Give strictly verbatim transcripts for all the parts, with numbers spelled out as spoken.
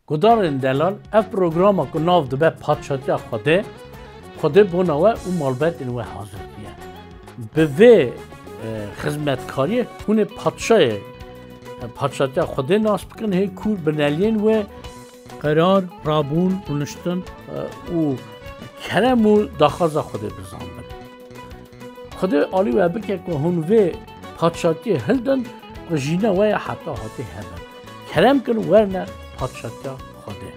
Gudarên delal, ev programa ku nav dibe Padşatiya Xwedê, Xwedê bona we û malbetên we hazir kiriye. Bi vê, e, xizmetkariyê hûn ê padşayê, e, Padşatiya Xwedê nas bikin, hê kûr bineliyên wê qerar, rabûn, rûniştin, e, û kerem û daxwaza Xwedê bizanbin. Xwedê alî we bike ku hûn vê padşatiyê hildin ku jîna we ya heta hatê hebin. Kerem kin werne padşatiya Xwedê.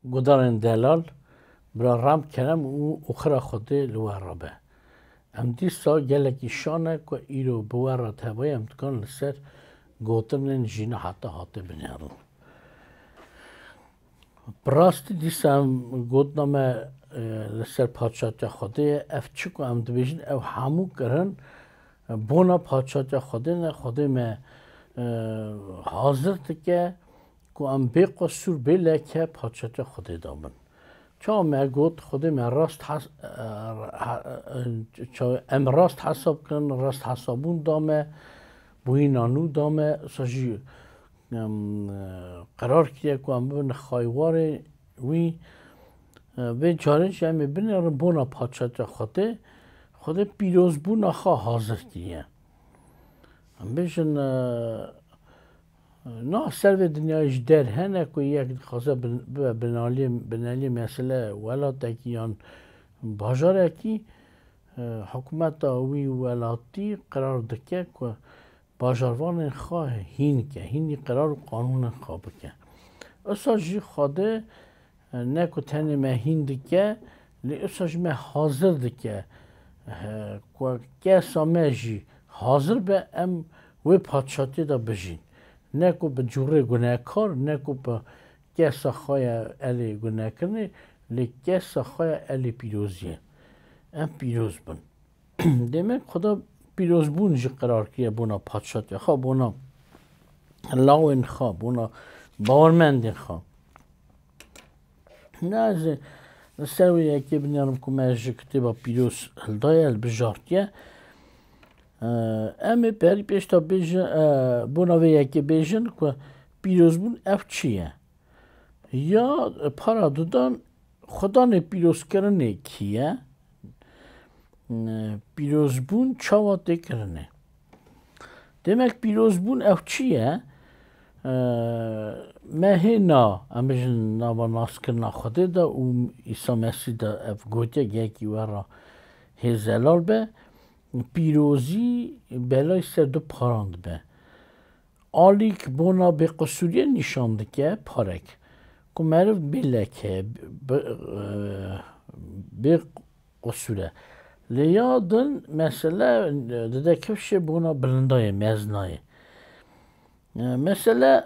Gudarên delal, bira rem kerem û oxira Xwedê li we re be. Em dîsa gelekî şan e ku îro bi we re tevayî em dikan li ser gotinên jîna heta hatê binêrin. Bi rastî dîsa em gotina me, e, li ser Padşatiya Xwedê ye. Ev çi ku em dibêjin, ev hemû kirin, e, bona Padşatiya Xwedê ne. Xwedê me, e, hazir dike ku em bê qesûr, bê leke Padşatiya Xwedê de bin. Çawa me got, Xwedê me rast hes-, e, e, e, çawa em rast hesab kirin, rast hesabûn da me, bûyîna nû da me, sa jî em, e, qerar kiriye ku em bibin xaywarê wî, e, vê carê jî em ê binêrin bona Padşatiya Xwedê. Xwedê pîrozbûna xwe hazir kiriye. Em bêjin, e, na ser vê dinyayê ji der hene ku yek dixwaze bin-, bibe binaliyê, bineliyê mesele welatekî yan bajarekî, e, hikûmeta wî welatî qerar dike ku bajarvanên xwe hîn ke, hînî qerar û qanûnên xwe bike. Usa jî Xwedê, e, ne ku tenê me hîn dike, lê usa jî me hazir dike, e, ku kesa me jî hazir be, em wê padşatiyê de bijîn. Ne ku bi cûrê gunehkar, ne ku bi kesa xwe ya elê gunekirinê, lê kesa xwe ya elê pîroziyê. Em pîroz bin. Demek Xweda pîrozbûn jî qerar kiriye bona padşatiya xwe, bona lawên xwe, bona bawermendên xwe. Ne ez ê li ser wê yekê binêrim ku me ji kitêba pîroz hildaye, hilbijartiye. Em ê berî pêş de bêjin, e, bona vê yekê bêjin ku pîrozbûn ev çi ye? Ya para dudan Xudanê pîrozkirinê kî ye? Pîrozbûn çawa tê kirinê? Demek pîrozbûn ev çi ye? Me hê na, em bêjin nava naskirina Xwedê de û Îsa Mesîh de ev gotiye, gelekî we re hê zelal be. Pîrozî belayî ser du paran dibe. Alîk bona bêqisûriyê nîşan dike, parek. Ku meriv bê leke, bi, e, bê qisûr e. Lê ya din mesele dide kifşê bona bilindayê, meznayê. E, mesele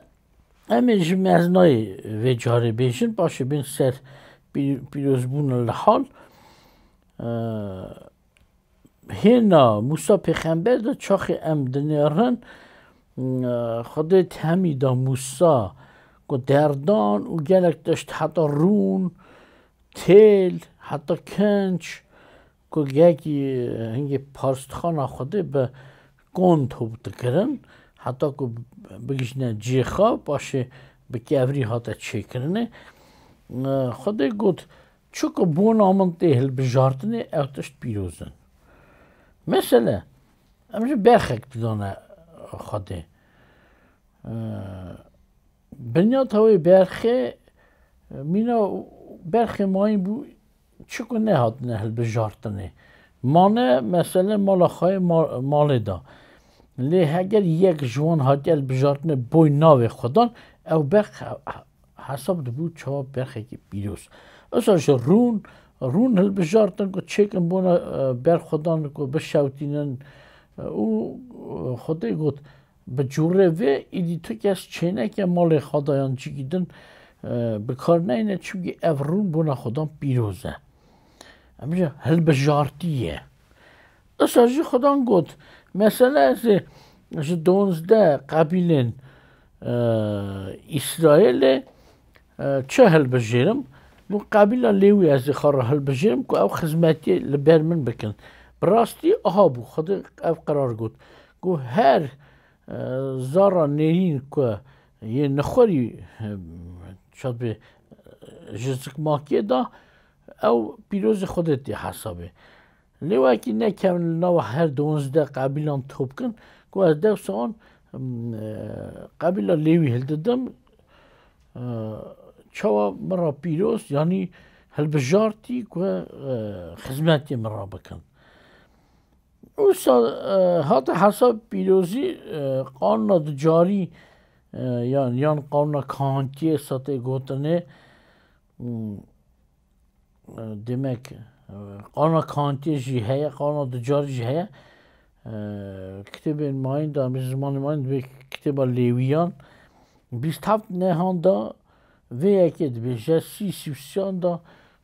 em ê ji meznayê vê carê bêjin, paşê bên ser pî-, pîrozbûna li hal. E, Hêna Mûsa pêxember de çaxê em dinêrin, Xwedê temî da Mûsa ku derdan û gelek tişt heta rûn, têl, heta kinç, ku gelekî hingê parstixana Xwedê bi kon top dikirin, heta ku bigihîjne cihê xwe, paşê bi kevirî hate çêkirinê. Xwedê got, Çiku bona min tê hilbijartinê, ew tişt pîroz in. Mesele, em ji berxek didane Xwedê. Ee, Binyata wê berxê, mîna berxê mayîn bû, çiku nehatine hilbijartinê. Mane, mesele mala xwe yê ma-, malê da. Lê heger yek ji wan hatiye hilbijartinê, boy navê Xwedan, ew berx he-, he-, hesab dibû çawa berxekî pîroz. Usa ji rûn, rûn hilbijartin ku çêkin bona, e, ber Xwedan ku bişewtînin, e, û, e, Xwedê got, bi cûrê vê, îdî tu kes çêneke malê xwe de yan cîkî din, e, bi kar neyne, çimkî ev rûn bona Xwedan pîroz e. Em jî hilbijartî ye. Usa jî Xudan got, mesela ez ê ji donzdeh qebîlên, e, Îsraîlê, e, çi hilbijêrim? Bû qebîla Lêwî ez ê xwe re hilbijêrim ku ew xizmetiyê li ber min bikin. Bi rastî aha bû, Xwedê ev qerar got. Got her, e, zara nêrîn ku yê nixwerî, e, çavê, e, ji zikmakiyê de ew pîrozê Xwedê tê hesabê. Lê wekî nekevin li nava her duwazdeh qebîlan top kin, ku ez dewsa wan, em, e, qebîla Lêwî hildidim, e, çawa min re pîroz, yanî hilbijartî ku, e, xizmetê min re bikin. Wisa, e, hate hesab pîrozî, e, qanûna ducarî, e, yan, yan qanûna kahantiyê sa tê gotinê, hmm, e, demek, e, qanûna kahantiyê jî heye, qanûna ducarî jî heye. E, kitêbên mayîn de, em zimanê mayîn dibê kitêba Lêwiyan, bîst heft nehan de vê yekê dibêje, sî, sî û sîyan de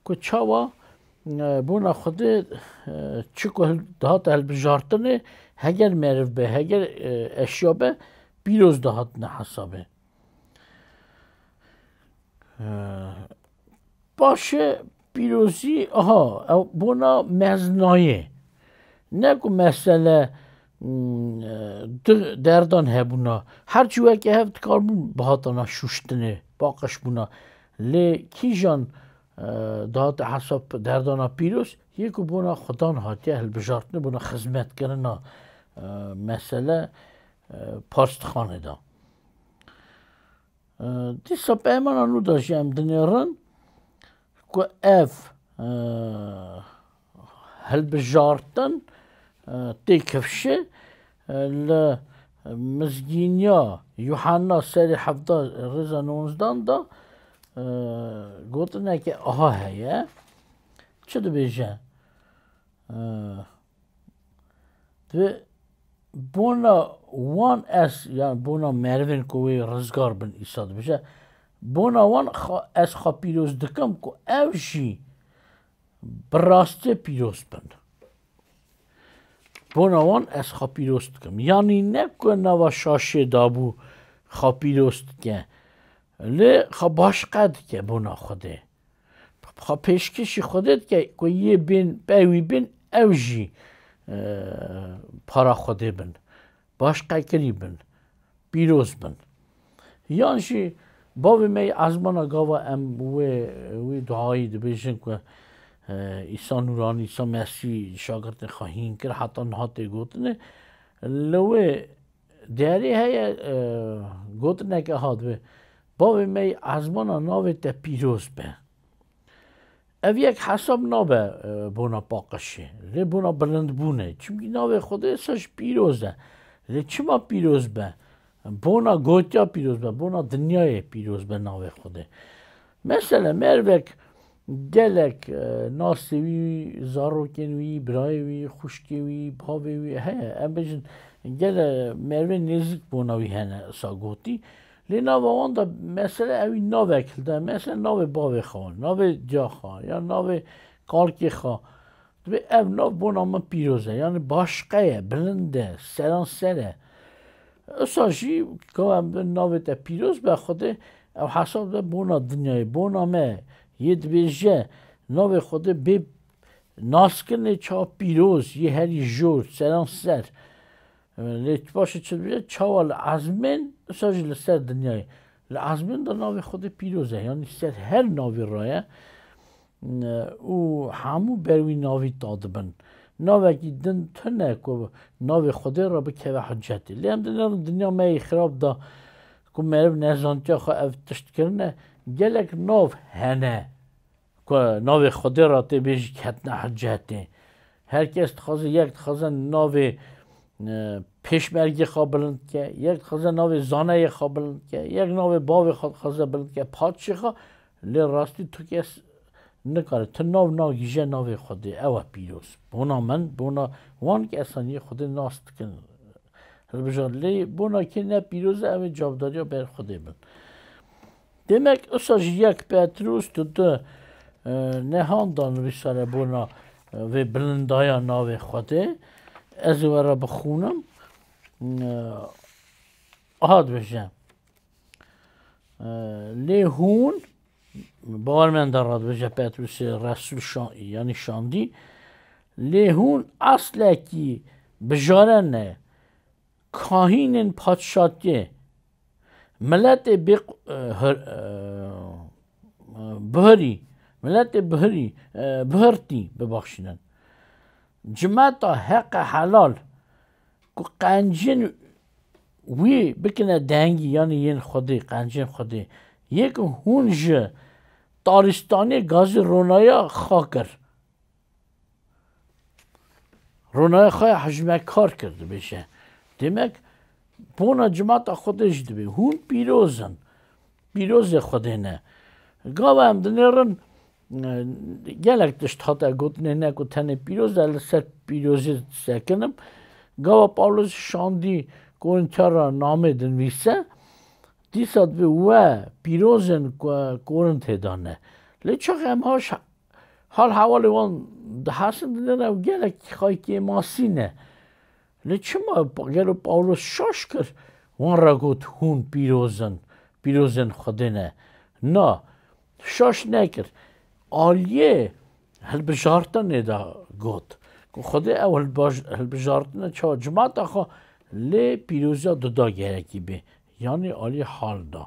ku çawa, e, bona Xwedê, e, çi ku hil-, dihate hilbijartinê, heger meriv be, heger, e, eşya be, pîroz dihatine hesabê. E, paşê pîrozî, aha, ew bona meznayê. Ne ku mesele, mm, e, du derdan hebûna. Her çi weke hev dikaribûn bihatana şûştinê, paqij bûna. Lê kîjan, e, dihate hesab derdana pîroz, yê ku bona Xudan hatiye hilbijartinê, bona xizmetkirina, e, mesele, e, parsdixanê de. E, dîsa peymana nû de jî em dinêrin ku ev, e, hilbijartin, e, tê kifşê, e, li Mizgîniya Yuhanna serê hevdeh rêza nonzdan de, e, gotineke aha heye. Çi dibêje? E, Dibê bona wan ez, yan bona merivên ku wê rizgar bin, Îsa dibêje, bona wan xa-, ez xwe pîroz dikim ku ew jî bi rastî pîroz bin. Bona wan ez xwe pîroz dikim. Yanî ne ku nava şaşê dabû xwe pîroz dike, lê xwe başqe dike bona Xwedê. Xwe pêşkêşî Xwedê dike ku yê bên pey wî bin, ew jî, e, para Xwedê bin, başqekirî bin, pîroz bin. Yan jî bavê me yê ezmana gava em wê, wî duayî dibêjin ku, e, Îsa Nûranî, Îsa Mesî şagirtên xwe hîn kir, heta niha tê gotinê. Li wê Diyarî heye, e, gotineke hat bi, Bavê me yê ezmana, navê te pîroz be. Ev yek hesab nabe, e, bona paqijê. Lê bona bilindbûnê. Çimkî navê Xwedê sa jî pîroz e. Lê çima pîroz be? Bona gotiya pîroz be. Bona dinyayê pîroz be navê Xwedê. Mesele, mervek gelek, e, nasê wî, zarokên wî, birayê wî, xwişkê wî, bavê wî heye. Em bêjin, gele mervên nêzîk bona wî hene, sa gotî. Lê nava wan de mesele ewî navek hilde. Mesele navê bavê xwe, navê diya xwe, ya navê kalkê xwe. Dibê ev nav bona min pîroz e. Yanî başqe ye, bilind e, seranser e. Usa jî ka em bi navê te pîroz be Xwedê, ew hesab de bona dinyayê, bona me yê dibêje navê Xwedê bê naskirinê ça pîroz, yê herî jor, seranser. Lê tu paşê çi dibêje? Çawa li ezmên, usa jî li ser dinyayê. Li ezmên de navê Xwedê pîroz e. Yanî ser her navê re ye. û hemû ber wî navî tadibin. Navekî din tune ku navê Xwedê re bikeve hicetê. Lê em dinêrin dinya me yê xirab de ku meriv nezantiya xwe ev tişt kirine, gelek nav hene ku navê Xwedê re tê bêjî ketine hicetê. Her kes dixwaze, yek dixwaze navê, e, pêşmergê xwe bilind ke, yek dixwaze navê zaneyê xwe bilind ke, yek navê bavê xwe dixwaze bilind ke, padşê xwe, lê rastî tu kes nikare, tu nav nagihîje navê Xwedê, ew e pîroz. Bona min, bona wan kesan yê Xwedê nas dikin. Hilbijar, lê bona kê ne pîroz e, ew ê cavdariya ber Xwedê bin. Demek, usa jî yek Petrus tu du, e, nehan da nivîsare bona, e, vê bilindaya navê Xwedê. Ez ê we re bixûnim. E, aha dibêje. E, lê hûn, bawermenda re dibêje Petrûsê Resûl şa-, yanî şandî. Lê hûn eslekî bijare ne, kahînên padşatiyê, miletê bê, e, hir-, e, bihirî, miletê bihirî, e, bihirtî, bibexşînin. Cimeta heqe helal ku qencên wî bikine dengî, yanî yên Xwedê, qencên Xwedê. Yê ku hûn ji tarîstanê gazî ronaya xwe kir. Ronaya xwe ya hejmekar kir, dibêje. Demek, bona cimata Xwedê jî dibê. Hûn pîroz in. Pîrozê Xwedê ne. Gava em dinêrin, e, gelek tişt hate gotinê, ne ku tenê pîroz e, li ser pîrozê sekinim. Gava Pawlos şandî Korintya re namê dinivîse, dîsa dibê we pîrozên Ko-, Korintê de ne. Lê çax em haş-, hal hewalê wan dihesin, dinêrin ew gelek xay kêmasî ne. Lê çima Pa-, gelo Pawlos şaş kir, wan re got, hûn pîroz in, pîrozên Xwedê ne? Na, şaş nekir. Aliyê hilbijartinê de got ku Xwedê ew hilbaj-, hilbijartine çawa cimata xwe lê pîroziya dida gerekî bê. Yanî aliyê hal da.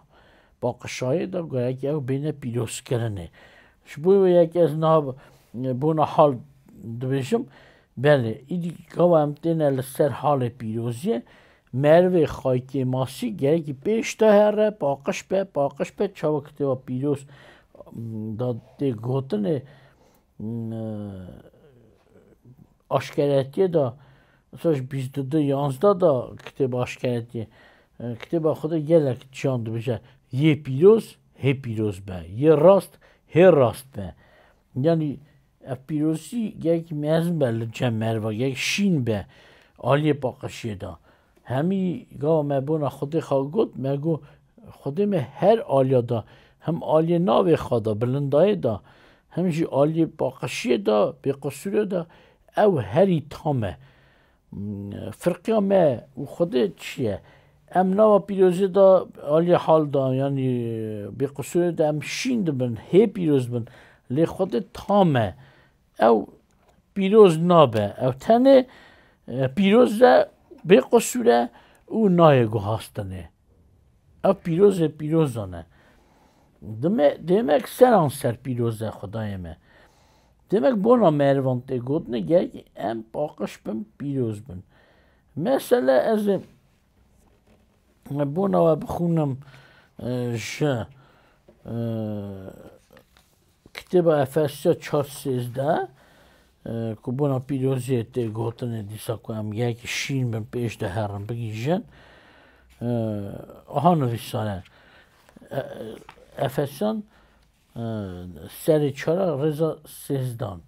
Paqişayê de gerekî ew bêne pîrozkirinê. Ji bo wê yekê ez niha bona hal dibêjim, belê, îdî gava em têne li ser halê pîroziyê, merivê xaykê masî gerekî pêş de here, paqij be, paqij be, çawa kitêba pîroz, m, da tê gotinê, m, aşkeretiyê de, mesela ji bîst û du yanzdeh de kitêba aşkeretiyê, e, kitêba Xwedê gelek çiyan dibêje, yê pîroz, hê pîroz be, yê rast, hê rast be. Yanî ev pîrozî gelek mezin be li cem meriva, gelek şîn be aliyê paqijiyê de. Hemî gava me bona Xwedê xwe got, me got, Xwedê me her aliya de, hem aliyê navê xwe de, bilindayê de, hem jî aliyê paqijiyê de, bêqisûrê de, ew herî tam e. Firqiya me û Xwedê çi ye? Em nava pîrozê de, aliyê hal de, yanî bêqisûrê de em şîn dibin, hê pîroz bin. Lê Xwedê tam e. Ew pîroz nabe. Ew tenê, e, pîroz e, bêqisûr e û nayê guhastinê. Ev pîrozê pîrozan e. Dime-, demek seran ser pîroz e Xwedayê me. Demek bona merivan tê gotinê gerek em paqij bin, pîroz bin. Mesele ez ê bona we bixwînim, e, ji, e, Kitêba Efesya çar sêzdeh, e, ku bona pîroziyê tê gotinê dîsa ku em yekî şîn bin pêş de herin bigihîjin. E, aha nivîsane. E, Efesyan, e, serê çara rêza sêzdan.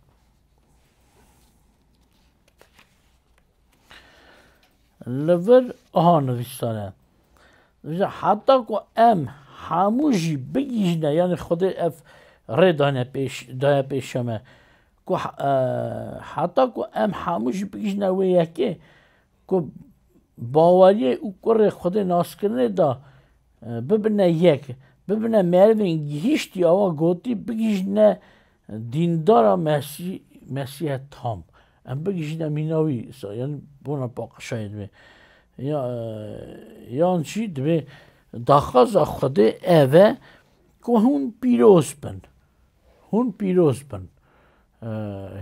Li vir aha nivîsane. Dibêje, heta ku em hemû jî bigihîjine, yanî Xwedê ev rê dane pêş, daye pêşe me, ku he-, e, heta ku em hemû jî bigihîjine wê yekê, ku baweriyê û kurê Xwedê naskirinê de, e, bibine yek, bibine merivên gihîştî, awa gotî, bigihîjine dîndara Mesî-, Mesîhe tam. Em bigihîjine mîna wî, sa-, yanî bona paqijiyê dibê. Ya, e, yan jî dibê daxwaza Xwedê ev e ku hûn pîroz bin. Hûn pîroz bin. E,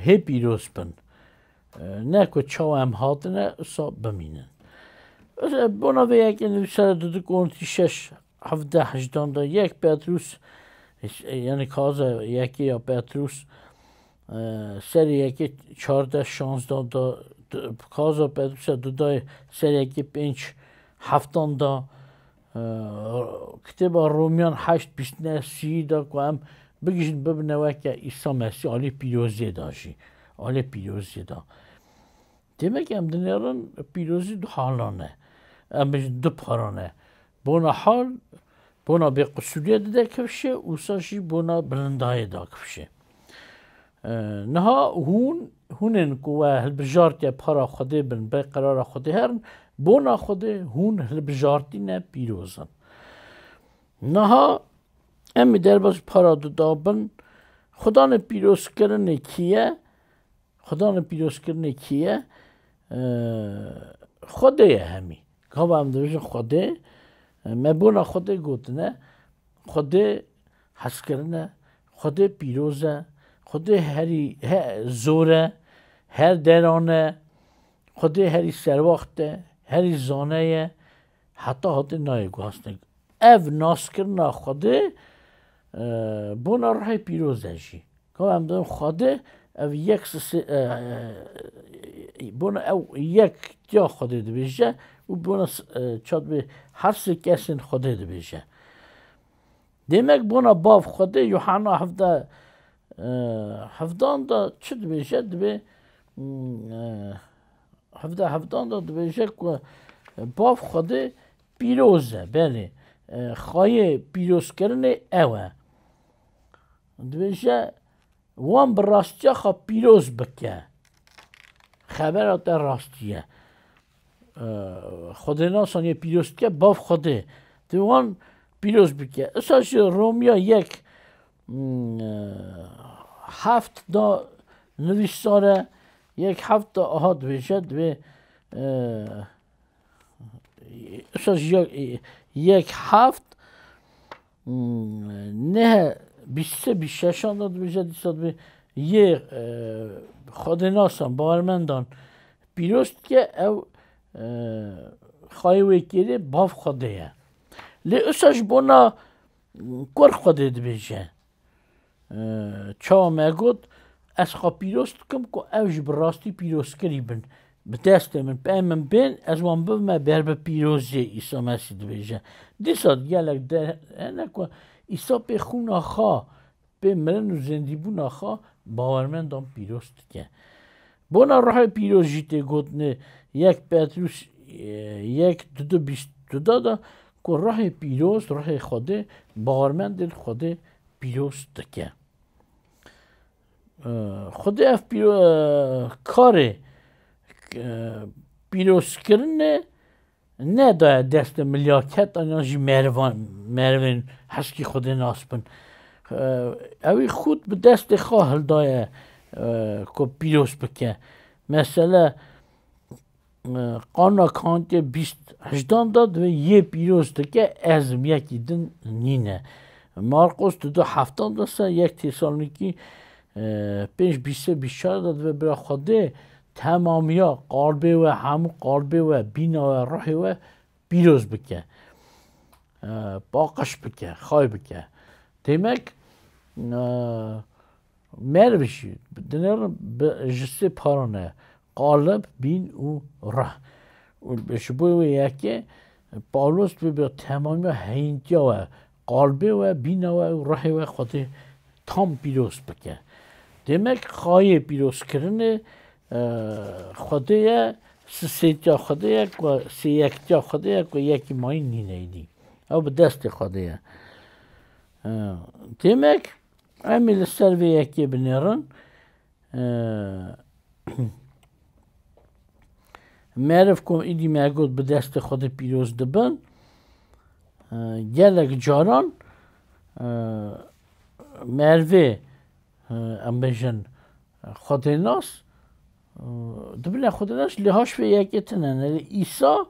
hê pîroz bin. E, ne ku çawa em hatine, wisa bimînin. Bona vê yekê nivîsare di du Korintî şeş, hevdeh hejdan de, yek Petrûs, yanî kaza yekê ya Petrûs, e, serê yekê çardeh şanzdan de, di-, kaza Petrûsa dudayê serê yekê pênc heftan de, e, kitêba Romyan heşt bîst neh sî de ku em bigihîjin bibine weke Îsa Mesîh alî pîroziyê de jî. Alî pîroziyê de. Demek em dinêrin pîrozî du halan e. Em bêjin du paran e. Bona hal, bona bêqisûriyê dide kifşê, ûsa jî bona bilindayê da kifşê. E, niha hûn, hûn ên ku we hilbijartiye para Xwedê bin, bê qerara Xwedê herin, bona Xwedê hûn hilbijartî ne pîroz in. Niha Em ê derbas para du dabin. Xudanê pîrozkirinê kî ye? Xudanê pîrozkirinê kî ye? Ee, Xwedê ye hemî. Gava em dibêjin Xwedê, e, me bona Xwedê gotine. Xwedê hezkirin e. Xwedê pîroz e. Xwedê herî he, zor e. Her deran e. Xwedê herî serwaxt e. Herî zane ye. Heta hatê nayê guhastin. Ev naskirina Xwedê, e, bona ruhê pîroz e jî. Ka em dibin Xwedê, ev yek sisê, e, e, bona ew yek tiya Xwedê dibêje û bona s-, e, çat bê her sê kesên Xwedê dibêje. Demek bona bav Xwedê Yuhanna hevdeh, e, hevdan da çi dibêje? Dibê, mm, e, hevdeh hevdan da dibêje ku bav Xwedê pîroz e, belê. E, xayê pîrozkirinê ew e. Dibêje, wan bi rastiya xwe pîroz bike. Xebera te rastî ye. E, Xwedênasan yê pîroz dike, bav Xwedê. Dê wan pîroz bike. Isa jî Romiya yek, hmm, e, heft da nivîsar e. Yek heft da aha dibêje, dibê, e, Isa ji yek, yek heft, hmm, neh bîst sê bîst şeşan da dibêje, dîsa dibê yê, e, xwedênasan, bawermendan pîroz dike, ew, e, xayê wê kêrê bav Xwedê ye. Lê isa ji bona, mm, kur Xwedê dibêje? Ee, çawa me got, ez xwe pîroz dikim ku ew jî bi rastî pîrozkirî bin. Bi destê min, pê min bên, ez wan bibime ber bi pîroziyê, Îsa Mesîh dibêje. Dîsa gelek de hene ku Îsa pê xûna xwe, pê mirin û zindîbûna xwe bawermendan pîroz dike. Bona ruhê pîroz jî tê gotinê yek Petrûs, e, yek, du du bîst du da da ku ruhê pîroz, ruhê Xwedê, bawermendên Xwedê pîroz dike. E, Xwedê ev pîro-, e, karê, e, pîrozkirinê nedaye destê milyaketan yan jî merivan, merivên heskî Xwedê nas bin. E, ewî xût bi destê xwe hildaye, e, ku pîroz bike. Mesele, e, Qanûna Kahantiyê bîst hejdan de divê yê pîroz dike, ez im, yekî din nîne. Marqos du du heftan de se yek Tesalonîkî, e, pênc bîst sê bîst çar de divê bira Xwedê temamiya qalbê we, hemû qalbê we, bîna we, ruhê we pîroz bike. E, paqij bike, xay bike. Demek, e, Meriv jî dinêrin bi, ji sê paran e. Qalib, bîn û ruh. Û ji bo wê yekê Pawlos dibê bi temamiya heyîntiya we, qalbê we, bîna we û ruhê we Xwedê tam pîroz bike. Demek xayê pîrozkirinê, e, Xwedê ye, sisêtiya Xwedê ye, ku sêyektiya Xwedê ye, ku yekî mayîn nîne êdî. Ew bi destê Xwedê ye. E, demek Em ê li ser vê yekê binêrin. Ee, meriv ku îdî me got bi destê Xwedê pîroz dibin. Ee, gelek caran, ee, merivê, ee, em bêjin, Xwedênas, ee, dibine Xwedênas, lê haş vê yekê tune ne. Lê Îsa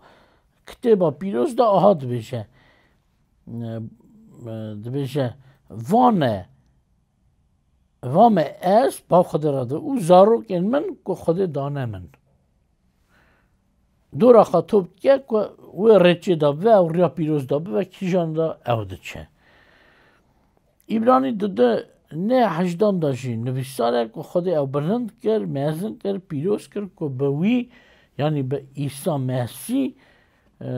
kitêba pîroz de aha dibêje. Ee, ee, dibêje, vane, Va me ez, Bav Xwedê re de û zarokên min ku Xwedê dane min. Dora xwe top dike ku wê rêçê de bibe, ew riya pîroz de bibe, kîjan de ew diçe. Îbranî di du nê hejdan de jî nivîsar e ku Xwedê ew bilind kir, mezin kir, pîroz kir ku bi wî, yanî bi Îsa Mesîh, e,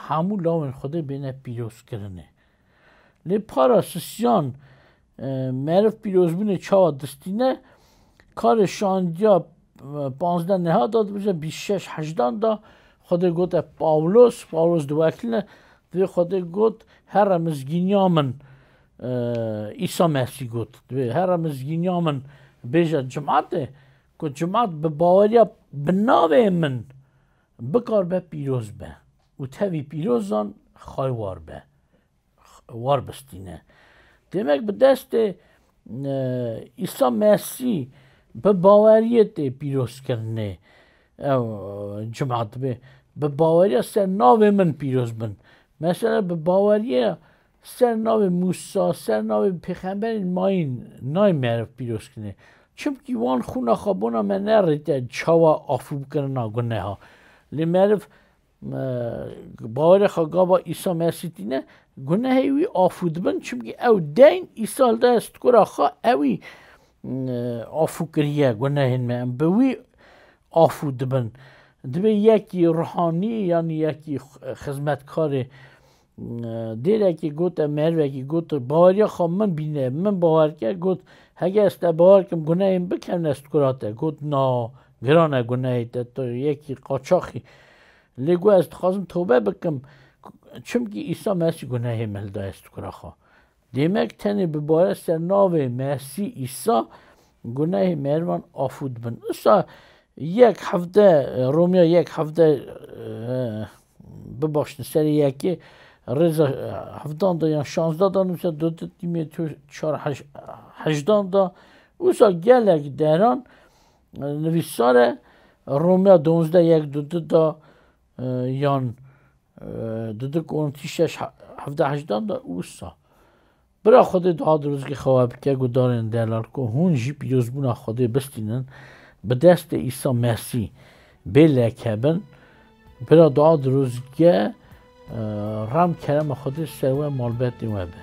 hemû lawên Xwedê bêne pîrozkirinê. Lê para sisiyan, e, meriv pîrozbûnê çawa distîne? Karê Şandiya, e, panzdeh neha da dibêje, bîst şeş hejdan da Xwedê gote Pawlos, Pawlos diwekline, divê Xwedê got, here mizgîniya min, e, Îsa Mesîh got, divê here mizgîniya min bêje cimatê, ku cimat bi baweriya bi navê min bikar be pîroz be û tevî pîrozan xay war be. War bistîne. Demek bi destê, e, Îsa Mesîh bi baweriyê tê pîrozkirinê. Ew, e, cuma dibe. Bi baweriya ser navê min pîroz bin. Mesela bi baweriya ser navê Mûsa, ser navê pêxemberên mayîn nayê meriv pîrozkirinê. Çimkî wan xûna xwe bona me nerête çawa afû bikirina guneha. Lê meriv, e, bawerê xwe gava Îsa Mesîh tîne, gunehê wî afû dibin, çimkî ew deyn Îsa li dest kura xwe ewî, e, afû kiriye gunehên me. Em bi wî afû dibin. Dibê yekî ruhanî, yanî yekî xizmetkarê, e, dêrekî got, e, merivekî got, baweriya xwe min bîne, min bawer ke, got, hege ez te bawer kim, gunehên bikevne ez kura te. Got, na, giran e gunehê te, tu yekî qaçaxî. Lê got, ez dixwazim tobe bikim, çimkî Îsa Mesîh gunehê min hildaye ez kura xwe. Demek tenê bi bare ser navê Mesîh Îsa gunehê merivan afû dibin. Îsa yek hevde, Romya yek hevde, e, bibexşin serê yekê rêza, e, hevdan da yan şanzda da nûse, dudit dîmê tu çar hej-, hejdan da. Wisa gelek deran, e, nivîsar e, Romya donzdeh yek dudit da, e, yan, e, dudit on tî şeş hevde hejdan da wisa. Bira Xwedê dua dirozgê xewa bike, gudarên delal ku hûn jî pîrozbûna Xwedê bistînin, bi destê Îsa Mesîh bê leke bin. Bira dua dirozgê, e, rem kerema Xwedê ser we malbetê we be.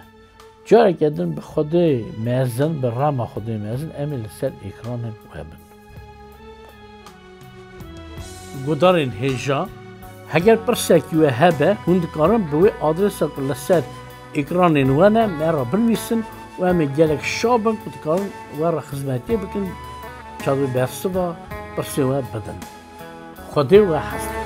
Careke din bi Xwedê mezin, bi rema Xwedê mezin, em ê li ser ekranên we bin. Gudarên hêja, heger pirsekî we hebe, hûn dikarin bi wê adresa ku li ser ekranên we ne, me re binivîsin û em ê gelek şa bin ku dikarin we re xizmetiyê bikin, çavê bersiva pirsê we bidin. Xwedê we hezir.